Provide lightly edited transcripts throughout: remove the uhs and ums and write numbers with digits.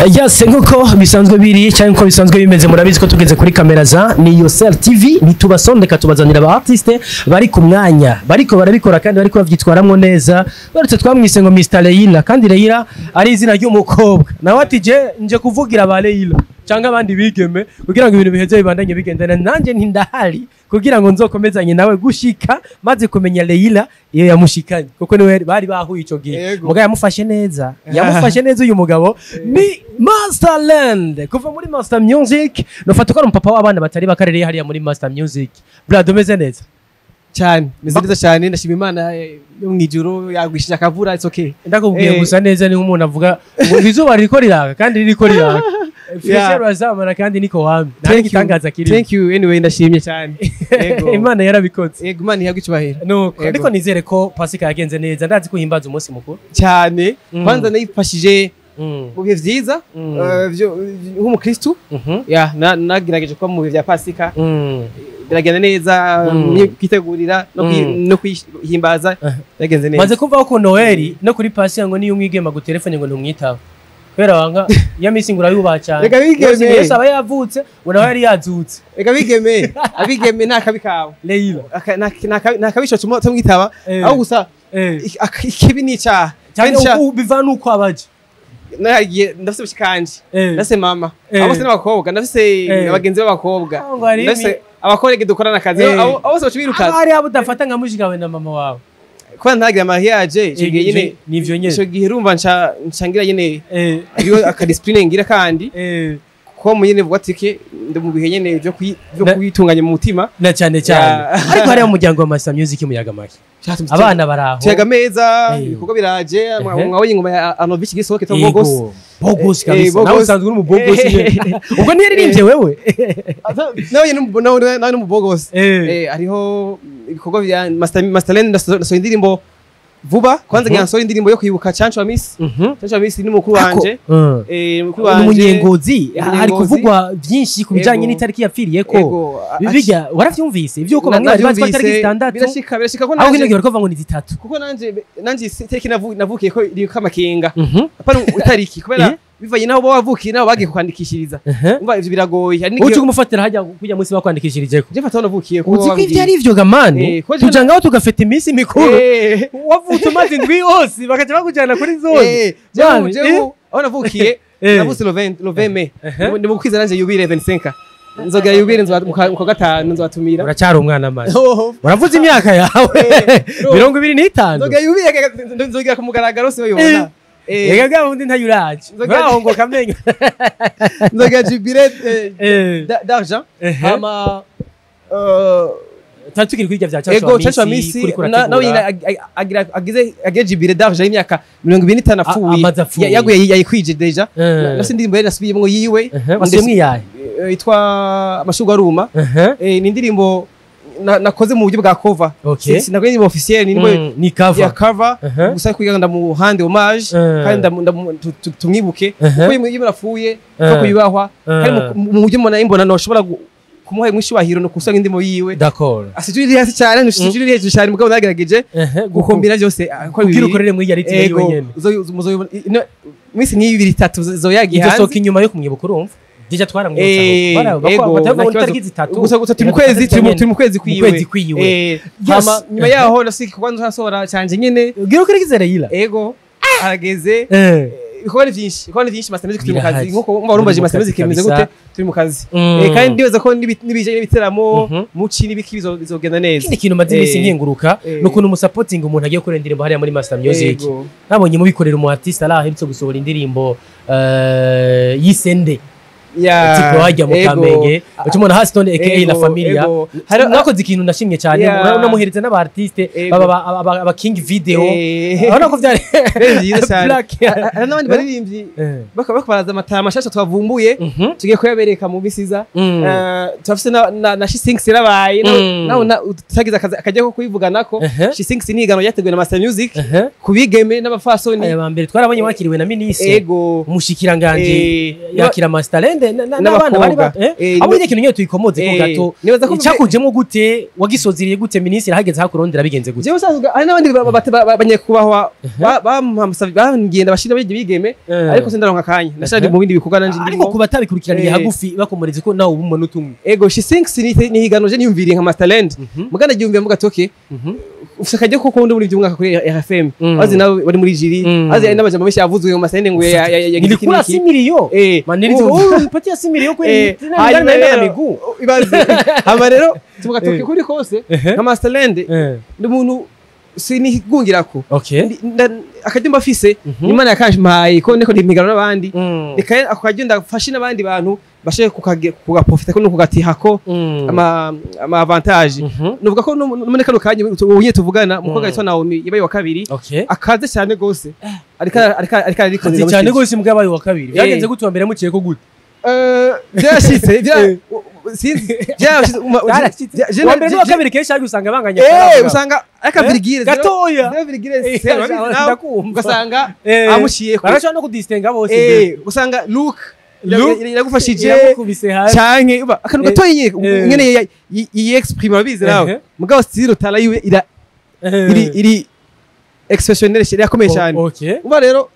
Yes, nkuko bisanzwe biri cyangwa nkuko bisanzwe bimeze, murabizi ko tugeze kuri kamera za ni Yosel TV, ntitubasondeka, tubazanira aba artiste bari ku mwanya, bariko barabikora kandi bariko bavyitwaramwo neza. Barutse twamwise ngo Mr Leila, kandi Leila ari izina ry'umukobwa. Nawe ati je nje kuvugira ba Leila cyangwa abandi bigeme kugira ngo ibintu biheze bibandanye bigendana. Nanjye ntindahari kugira ngo nzokomezanye nawe gushika maze kumenya Leila iyo yamushikanye, kuko niwe bari bahuye ico gihe. Mugabo yamufashe neza, yamufashe neza. Uyu mugabo ni Masterland kuva muri Master Music. Nofata ko ari umupapa w'abana batari bakarereye hariya muri Master Music. Brad, umeze neza? Cyane, meze neza cyane, ndashima Imana yo mu ijuru yagwishije akavura, it's okay. Ndakubwiye, gusa neza ni nk'umuntu avuga ngo izuba ririko riraka kandi ririko riraka. Fresh urazamana kandi niko wamye, nta Thank you. n'igitangaza kirimo. Thank you. Anyway, ndashimye cyane. Yego. Imana yarabikoze. Yego, Imana ihabwe icyubahiro. Nuko Yego. ariko nizere ko Pasika yagenze neza, ndazi ko uhimbaza umunsi mukuru. Cyane. Kwanza nayifashije mu bihe vyiza nk'umukristu. Ya, nagerageje kuba mu bihe bya Pasika, biragenda neza, kwitegurira no kwihimbaza byagenze neza. Maze kumva ko Noel no kuri Pasika ngo niyo umwigema gutelefone ngo ntumwitaba kubera wanga iyo minsi ngo urayubaha cyane. Reka bigeme. Yesu aba yavutse ngo nawe yari yazutse. Reka bigeme, abigeme nta kabi kawe. Leila. Nta kabisho tumwitaba aho gusa ikibi ni icyaha. Cyane. Kandi biva nuko abaje. Naragiye, ndafise mushikanje, ndafise mama, abo bose n'abakobwa, ndafise abagenzi b'abakobwa, Aho ngo hari ndafise abakorege dukorana akazi, abo bose baca birukanka. Hari abo udafata nka mushikawe na mama wawe. Kubera ntaragira mariage ico gihe nyene. Nivyo nyene. Ico gihe urumva nca ngira nyene hariho akadiscipline ngira, kandi ko mu nyene vuga ati ke ndi mu bihe nyene vyo kwitunganya mu mutima. Na cyane cyane. Ariko hariya mu muryango wa Master Music muyaga make, abana baraho? Tuyaga meza. Ibikorwa biraje. Mwabonye ingoma ya Anovici gisohoke to Bogos. Bogos kabisa. Bogos. Nawe usanzwe uri mu Bogos nyene, ubwo ntiyaririmbye wewe. Nawe ni mu Bogos. Hariho ibikorwa bya Masterland, ndasohoye indirimbo vuba. Kwanza ngira nsohora indirimbo yo kwibuka Chancho wa Miss. Chancho wa Miss ni mukuru wanje. Mukuru wanje. Umunyengozi hari Umunyengozi. kuvugwa byinshi ku bijanye n'itariki yapfiriye ko. Bijya waravyumvise ivyuko bamwe bari bazi ko itariki Navyumvise, 6? Birashika ko Aho kino nanje gihe bariko bavuga ngo ni 3. Kuko nanje itariki navukiye ko iriko amakenga, apana itariki, kubera bivanye naho bo wavukiye naho bagiye kukwandikishiriza. Umva, ivyo biragoye. Hari Uca n'igihe kumufatira hajya kujya munsi bakwandikishirijeko. Je fata aho navukiye kuko Uzi ko wambwiye. ivyo ari ivyo gamani? Tuja ngaho tugafata iminsi mikuru, wavutse umaze indwi yose bakaca bakujyana kuri zone. Mani, Jewe aho navukiye, navutse le 20, le 20 mai. Ni mu kwiza nanje jubilé 25, nzogera jubilé nzoba mu kwa gatanu nzobatumira. Uracyari umwana mani. Oh. Uravuze imyaka yawe. No. 25. Nzogera jubilé, nzogera ku mugaragaro se bayibona. Ega bwa bundi ntayuraje. Ngaho ngo kamenyo. Nzogera jubilé d'argent. Hama Twari tukiri kuri ibyo bya Ego, Chacha Chacha wa Misi, Misi kuri nawe nyine kurategura. agize jubilé d'argent y'imyaka 25 apfuye. Amaze apfuye. Yaguye yayikwije déjà. Nafise indirimbo yari nasubiyemwo yiwe. Wasubiyemwo iyahe? Yitwa Amashurwe Aruma. Ni indirimbo nakoze mu buryo bwa cover. Sinakoze indirimbo officielle, ni indirimbo Ni cover. ya cover gusa kugira ngo ndamuhande hommage kandi tumwibuke, kuko iyo umuntu apfuye ko kuyubahwa, kandi mu buryo mbona imbona noshobora kumuha imwishubahiro no kusanga indirimbo yiwe. Asijuri iri hasi cyane, ntisijuri iri hejuru cyane, mugabo nagerageje gukombina byose ko Kugira bibiri. ukorere muri ya rythme yiwe Ego, nyene. Muzoyibona iminsi nk'ibiri itatu zoyagiye Iryo hanze. soka inyuma yo kumwibuka, urumva déjà twaramwibutsa. Ego, Batavuga nta ngo kibazo. itariki 3. Gusa turi mu kwezi, turi mu kwezi Mu kwiwe. kwezi kwiwe. Hama nyuma yaho nasi kuko nzasohora canje nyene. Ugira ukurikize Leila. Ego, harageze. Ibikorwa ni byinshi, ibikorwa ni byinshi. Master Music turi mu kazi. Birahari. Nkuko umva urumva Muri mu Master kazi Music imeze kabisa. gute, turi mu kazi. Kandi ndibaza ko n'ibijanye n'ibiteramo muci n'ibiki bizogenda neza. Ikindi kintu maze iminsi nkenguruka ni ukuntu musapotinga umuntu agiye gukora indirimbo hariya muri Master Music. Nabonye mubikorera umu artiste ari aherutse gusohora indirimbo y'isende. Tipo wajya mu Kamenge uca umuntu Haston aka La Familia. Mwakoze ikintu ndashimye cyane. Unamuhereza n'aba artiste baba aba King Video. Urabona ko byari Byari byiza cyane. Black. Hari n'abandi baririmbyi bakabaraza amatara mashasha twavumbuye, tugiye kuyabereka mu misi iza. Turafise na She Sings yarabaye. Nawe tutagize akajya ko kuyivuganako. She Sings ni igano ryateguwe na Master Music ku bigeme n'abafasoni. Aya ba mbere twarabonye wakiriwe na minisitiri, Ego. umushikiranganje yakira Masterland nande n'abana bari bato, abo nyine kintu nyine tuyikomoze ko gato. Nibaza ko Cakujemo gute? Wagisoziriye gute? Minisitiri hageze hakurondera bigenze gute? Jewe usanzwe hari n'abandi banyakubahwa bangenda bashira bigeme, ariko sindaronka akanya, ndashaka mu bindi bikorwa nanje Ariko ndimo. kuba atabikurikiraniye hagufi, bakomoreze ko nawe ubumwe n'utumwe. Ego, She Thinks ni higano je niyumviriye nka Masterland, mugana giyumviye mvuga ati okay, ufise akajya ko kundi muri by'umwaka kuri RFM, azi nawe bari muri jury, azi hari n'amajambo menshi yavuzwe mu Masterland ngo ya Nilikula 6 miliyo. Manirizi, Urumva. oh, nipatia 6 miliyo kweli? Hanyuma Nani na rero, miguu. Ibaze, hama rero tuvuga ati okay, kuri kose nka Masterland ndi umuntu sinigungirako. Akaryo mba afise, Imana yakampaye ko niko ntimigano n'abandi, reka ako karyo ndafashe n'abandi bantu bashaka kugaprofita ko no kugatihako ama avantage. Nuvuga ko no muri kano kanya ubu nyine tuvugana, umukobwa witwa Naomi yabaye wa kabiri, akaze cyane gose, ariko Kazi cyane gose mbwa yabaye wa kabiri. Byagenze gute? Wa mbere muciye ko gute? Byashitse sinzi byashitse. Byarashitse. Wa mbere n'uwa kabiri kenshi hari usanga banganya. Usanga aka virgule Gatoya. 0,7, urabizi nawe. Ndakumva. Ugasanga amushiye ko Barashobora no kudistenga bose. Usanga look Look iragufashije iramukubise hasi. Canke uba akantu gatoya nyene yi exprime, urabizi nawe. Mugabo style tala yiwe ira iri exceptionnel, irakomeye cyane. Uba rero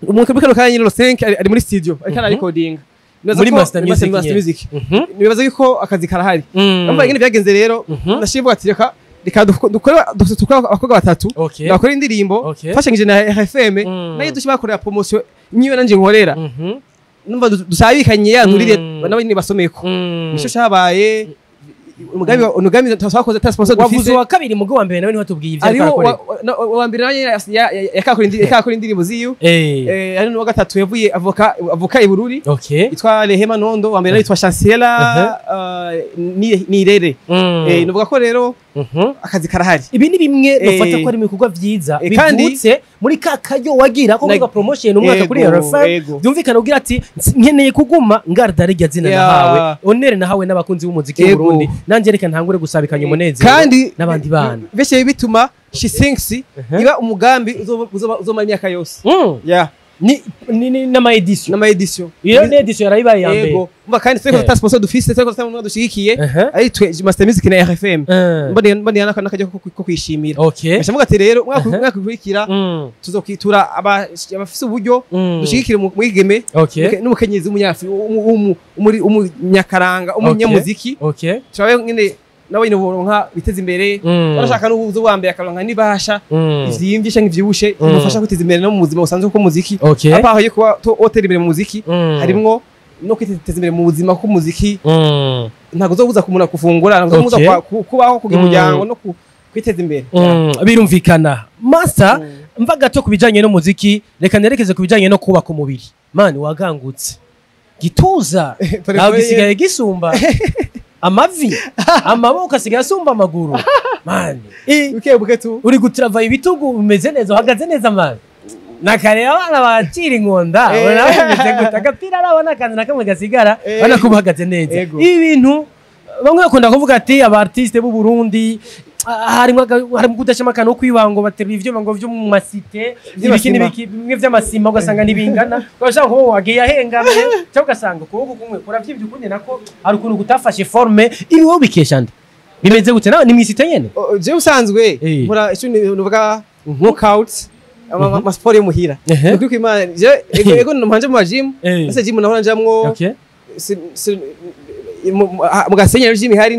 umuntu muri kano kanya nyine 5 ari muri studio ariko ara recording. Nibaza Muri ko- Master muri Music Master nyene. Music. Nibaza yuko akazi karahari. Umva ingene byagenze rero, ndashivuga ati reka dukore abakobwa batatu, bakora indirimbo mfashanyije na RFM, nayo dushobora bakorera promotion niyo nanje nkorera. Numva dusabikanye ya nturire, nabo nyine basomeko. Nico cyabaye umugambi twakoze ta sponsor Wavuze dufise. uwa kabiri, mugo wa mbere nawe ntiwatubwiye ivyo ariko Hariho arakorera. wa mbere nawe yakakora indirimbo ziyo. Hari n'uwa gatatu yavuye avoka i Bururi, yitwa Rehema Nondo. Wa mbere nawe yitwa Chancela Nirere. Nuvuga ko rero akazi karahari. Ibi ni bimwe dufata ko ari mu bikorwa vyiza bivutse muri ka karyo wagira ko kuvuga promotion umwaka kuri RFM. Byumvikana ugira ati nkeneye kuguma ngarda rirya zina nahawe, honneur nahawe n'abakunzi b'umuziki w'u Burundi, nanjye reka ntangure gusabikanya umunezero Kandi n'abandi bana. Bese bituma She Thinks iba umugambi uzomara imyaka yose. Yeah. Ni n'ama edition. N'ama edition. Iyo ni edition yarayibaye ya mbere. Yego, umva, kandi tweko ta sponsor dufise, tweko ta muntu dushigikiye, ari twe Master Music na RFM. Mbone n'akajya ko kwishimira. Gashamuga ati rero umwaka ukurikira tuzokwitura abafise uburyo, dushigikire mwigeme n'umukenyezi w'umunyafi umunyakaranga, umunyamuziki. Turabe nyine nabo nyine boronka biteza imbere. Barashaka n'ubuzo wa mbere akaronka n'ibahasha ivyimbye canke ivyibushe, bimufasha kwiteza imbere no mu buzima busanzwe, kuko umuziki apaho yo kuba otera imbere mu muziki, harimwo no kwiteza imbere mu buzima, kuko umuziki ntabwo uzobuza umuntu gufungura, ntabwo uzobuza kubaho, kugira umuryango no kwiteza imbere. Birumvikana. Master, mva gato ku bijanye n'umuziki, reka nerekeze ku bijanye no kubaka umubiri. Mani, wagangutse gituza ntabwo gisigaye gisumba amavi, amaboko asigaye asumba amaguru, mani. Buke buke tu. Uri gutravaye ibitugu, bimeze neza, uhagaze neza, mani. Nakare abana bacira inkonda. Ubona bameze gute? Agapira arabona akantu na kamwe gasigara. Ubona ko uhagaze neza. Ibi bintu bamwe bakunda kuvuga ati aba artiste b'u Burundi harimo harimo kudashima akantu ko kwiba, ngo baterura ivyuma ngo vyo mu masite, ibiki Vy'amasima. n'ibiki, bimwe vy'amasima, ugasanga ntibingana, ugasanga nko wagiye ahengamye, cyangwa ugasanga ukuboko kumwe kuravyibye ukundi nako hari ukuntu kutafashe forme. Ibi wowe bikesha nde? Bimeze gute? Nawe ni mw'isite nyene? Oh, jewe usanzwe nkora icyo nuvuga workout, ama sport yo muhira. Nukuri kw'Imana, jewe ego mpanje mu ma gym. Ese gym nahora njamwo, mu Gasenyi rero gym ihari,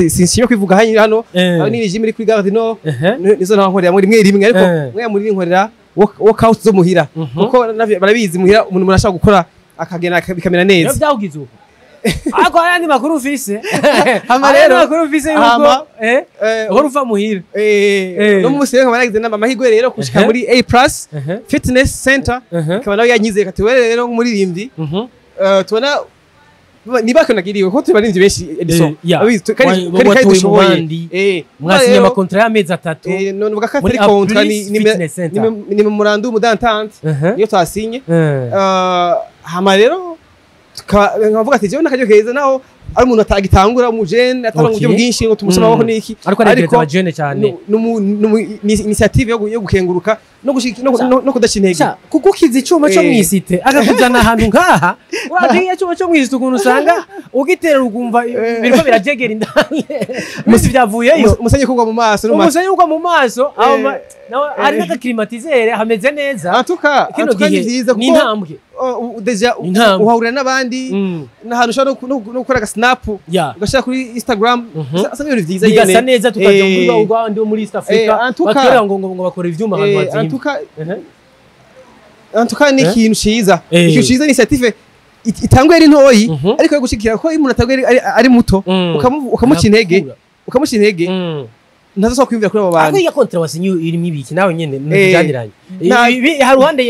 sinshimye kwivuga hano. Aho ni gym iri kuri Gare du Nord. Nizo naho nkorera muri rimwe rimwe, ariko mwe muri nkorera workout zo muhira, kuko barabizi muhira umuntu arashobora gukora akagenda bikamera Rero neza. byawugize uko, ariko hari andi makuru ufise. Hama Hari andi rero, makuru ufise yuko hama, uhora uva muhira. No munsi rero nkaba nagize amahirwe rero gushika muri A Plus Fitness Center, ikaba nawe yanyizeye kati wewe rero nk'umuririmbyi, tubona niba nagiriwe ko turi baririmbyi benshi, Edison. Abizi, kandi kandi Watowe mu dushoboye. bandi. Mwasinye Rero, amakontra y'amezi 3 no nuvuga ko muri atari contrat, A ni Plus Fitness Center. ni memorandum d'entente niyo twasinye. Hama rero nkavuga ati jewe n'akaryo keza naho ari umuntu atagitangura, umujene atari uburyo bwinshi ngo tumusaba amaboko n'iki, ariko aregereza abajene cyane. Ni initiative yo gukenguruka no kudaca intege. Kugukiza icyuma cyo mwisite akakujyana ahantu nkaha, uraje icyuma cyo mwisite ukuntu usanga ugitera ukumva biriko birajegera indani musi byavuyeyo, umusenyi kugwa mu maso, umusenyi kugwa mu maso, hari n'agaklimatisere hameze neza. Antuka ni vyiza kuko intambwe deja uhahurira n'abandi n'ahantu ushobora no gukora aga snap ugashira kuri Instagram, asa n'ibintu vyiza nyene bigasa neza, tukaja muri Uganda muri East Africa batwera ngo ngo bakora ivyuma ahantu hazimba. Antuka ni ikintu ciza, ikintu ciza, initiative itangwe ari ntoyi ariko yo gushikira ko umuntu atangwe ari muto ukamuca intege, ukamuca intege ntazo kwiyumvira kuri abo bantu. Ariko iya contrat wasinye irimo ibiki nawe nyene mubyaniranye haruhande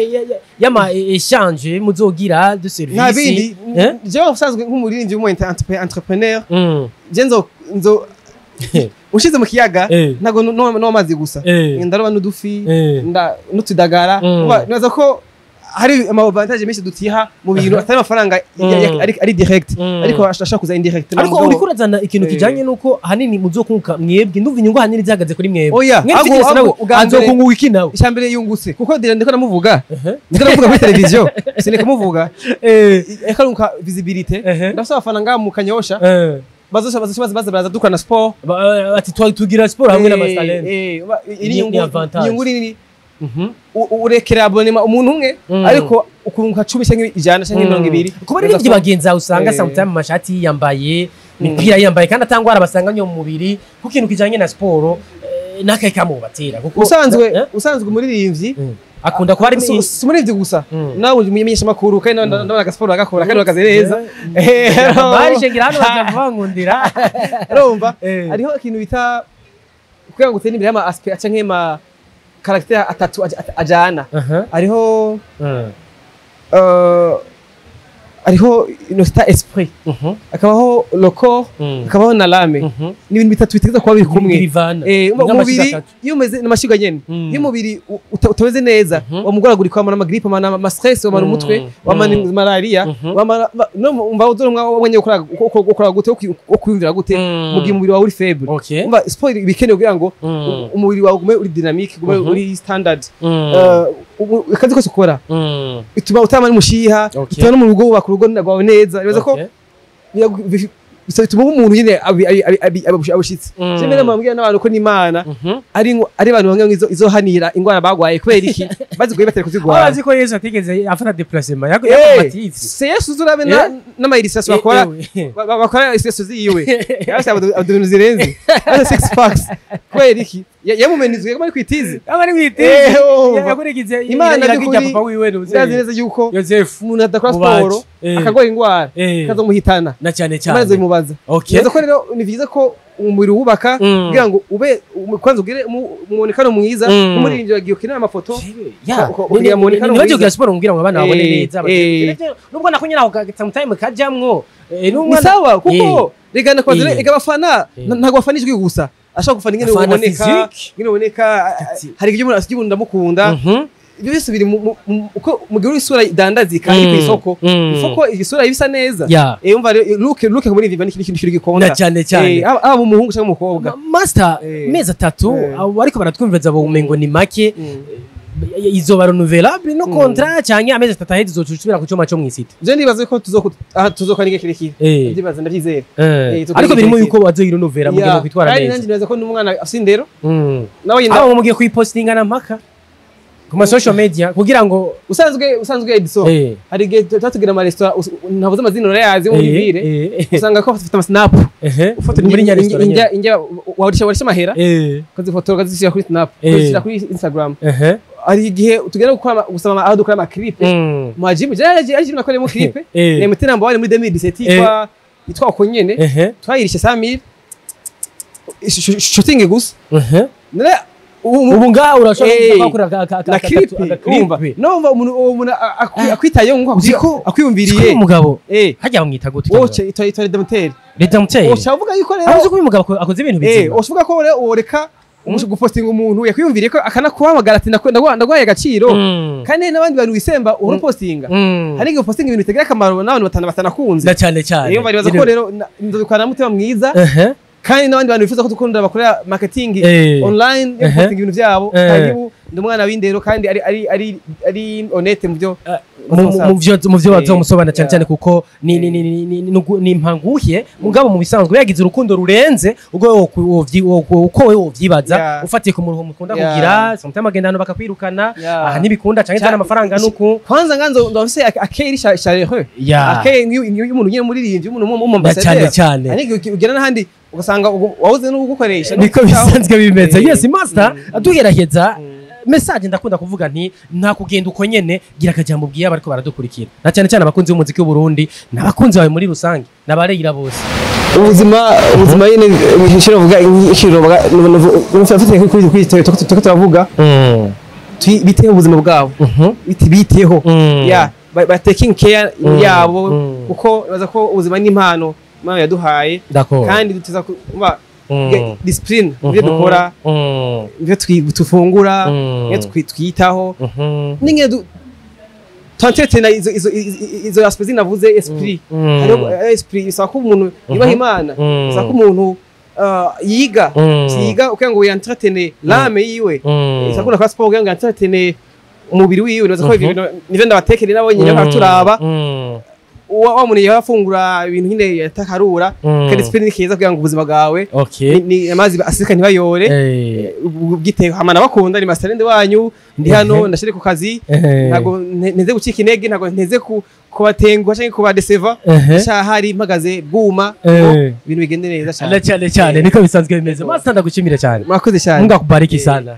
y'ama échange muzogira de service? Nta bindi, jewe usanzwe nk'umuririmbyi w'umu entrepreneur, je nzo ushize mu kiyaga ntago no amazi gusa, ndaroba n'udufi n'utudagara, nibaza ko hari ama avantage menshi dutiha mu bintu atari amafaranga ari direct, ariko ashaka kuza indirect. Ariko uri kurazana ikintu kijanye nuko hanini muzokunguka mwebwe, ndumva inyungu hanini zihagaze kuri mwebwe. Azokunguka iki nawe? Icambere yungutse kuko ndiko namuvuga, ndiko namuvuga kuri televiziyo, sineka muvuga ekarunka visibility, ndafise abafana ngaha mu Kanyosha bazosa baza dukora sport, ati tugira sport hamwe n'amasalene. Inyungu nini urekera abonema umuntu umwe ariko ukunguka 10 canke 100 canke 20. Kuba ari bagenzi usanga sometimes amashati yiyambaye, imipira yiyambaye kandi atangwara basanga nyo mu mubiri, ku kintu kijanye na sport nakaye kamubatera kuko usanzwe umuririmbyi akunda kuba ari umuririmbyi gusa, nawe umumenyesha makuru kandi ndabona agasiporo agakora kandi bakaze neza. Barije ngira hano bazavuga urumva hariho ikintu bita kugira ngo utere imbere y'ama aspect canke ma caractère atatu ajana. Hariho hariho ino esprit, akabaho le corps, akabaho na l'âme. Ni ibintu bitatu bitegeza kuba biri kumwe. Umubiri iyo umeze n'amashiga nyene, iyo umubiri utameze neza wamugoragurika, wamara ama grippe, wamara ama stress, wamara umutwe, wamara malaria, wamara no umva uzorumwa wabonye ukora gute ukwiyumvira gute mu gihe umubiri wawe uri faible. Umva sport ibikenewe kugira ngo umubiri wawe ugume uri dynamique, ugume uri standard. Akazi kose ukora ituma utamara umushiha, ituma no mu rugo wubaka urugo rwawe neza. Bibaza ko bituma umuntu nyine abushitse. Je mbere mambwira n'abantu ko n'Imana ari abantu bamwe izohanira ingwara bagwaye kubera iki baziguye batari kuzigwara. Abazi ko Yesu atigeze afata déplacement yakomatitse. Se Yesu uzurabe n'ama illustration bakora bakora illustration ziwe yase abduminu zirenze asa six packs kubera iki yamumenizwe ko ari kwitize, ari kwitize yakurikize Imana by'ukuri papa wiwe nzi neza yuko Yosefu umuntu adakora sport akagora ingwara kazomuhitana na cyane cyane Imana izomubaza. Neza ko rero ni vyiza ko umubiri wubaka kugira ngo ube kwanza ugire umubonekano mwiza. Umuririmbyi wagiye ukina amafoto ugira umubonekano mwiza, nibagiye siporo ngira ngo abana babone neza, nubwo nako nyina sometime kajamwo ni sawa kuko regana kwanza ega abafana ntago bafana ijwi gusa, ashaka gufana ingene uboneka, ingene uboneka, hari ibyo umuntu asigiye ndamukunda. Ibyo byose biri uko mugira isura idandazika iri ku isoko, isoko isura ibisa neza. Umva look muri viva n'ikindi kintu gikonda cyane cyane aba umuhungu cyangwa umukobwa. Master mezi atatu ariko baratwumviza bo umengo ni make izoba renouvelable no contrat cyangwa amezi atatu aheze izocucubira ku cyuma cyo mwisite. Je ndibaze ko tuzokanige kirekire, ndibaze ndavyizera, ariko birimo yuko bazoyirenovera mugiye kwitwara neza. Kandi ndibaze ko n'umwana afise indero nawe abo mugiye kuyipostinga na mpaka ku ma social media kugira ngo usanzwe Edison hari igihe tugira ama restaurant ntavuze amazina urayazi muri ville, usanga ko bafite ama snap ufotora muri nya restaurant injya warisha amahera ukazifotora ukazishyira kuri snap, ukazishyira kuri Instagram. Hari igihe tugera gukora gusaba aho dukora ama clip mu gym, je nakoreye mu clip ni mutinambo wari muri 2017 yitwa uko nyene twayirisha 100000 shooting gusa. Ubu ngaha urashobora gukora na clip umva no umuntu akwitaye ngo akwiyumviriye umugabo hajya bamwita gute? Woce itwa Redempteur. Redempteur uvuga yuko rero avuze ko uyu mugabo akoze ibintu bizima. Uvuga ko rero woreka Umusho gupostinga umuntu yakwiyumviriye ko akanakuhamagara ati ndagwaye agaciro, kandi n'abandi bantu wisemba uhora upostinga. Hari igihe upostinga ibintu bitagira akamaro n'abantu batanakunze. Na cyane cyane. Niyo baribaza ko rero ndabikora mutima mwiza, kandi n'abandi bantu bifuza ko dukunda bakorera marketing online yo postinga ibintu byabo. Karibu, ndi umwana w'indero kandi ari honnête mu byo mu byo bazomusobanura, cyane cyane kuko ni impanguhe. Mugabo mu bisanzwe yagize urukundo rurenze ubwo uko wewe wovyibaza, ufatiye ku muruho mukunda kugira sometimes agenda hano bakakwirukana, aha ntibikunda canke zana amafaranga nuku. Kwanza nganzo ndafise accueil chaleureux, accueil y'umuntu nyine muririmbyi, umuntu mu Na cyane cyane. Ariko ugera n'ahandi ugasanga wabuze n'ugukoresha. Niko bisanzwe bimeze. Yes, master, duheraheza message, ndakunda kuvuga nti nta kugenda uko nyene, gira akajambo ubwiye abariko baradukurikira, na cyane cyane abakunzi b'umuziki w'u Burundi n'abakunzi bawe muri rusange n'abareyira bose. Ubuzima nyine ishiro vuga ishiro vuga mfite kuri kuri turavuga biteho ubuzima bwabo, biteho ya ba taking care yabo, kuko baza ko ubuzima ni impano Imana yaduhaye, kandi duteza kuba discipline mu byo dukora, ibyo tufungura, ibyo twiyitaho, n'ingene twentretena izo aspects navuze. Esprit, hariho esprit bisaba ko umuntu yubaha Imana, bisaba ko umuntu yiga yiga kugira ngo yentretene l'âme yiwe, bisaba ko umuntu akora siporo kugira ngo yentretene umubiri wiwe. Nibaza ko ivyo bintu nivyo ndabatekere nabo nyine baraturaba. Wa muntu yaba afungura ibintu nyine yatakarura, kandi discipline ni keza kugira ngo ubuzima bwawe ni amazi asika ntibayore. Ubwiteho hamana bakunda ni masterende wanyu, ndi hano, ndashire ku kazi. Ntago nteze gucika intege, ntago nteze kubatenguha canke kubadeseva. Cyahari mpagaze bwuma ngo ibintu bigende neza cyane cyane. Cyane cyane, niko bisanzwe bimeze. Master, ndagushimira cyane. Murakoze cyane. Mungu akubariki sana.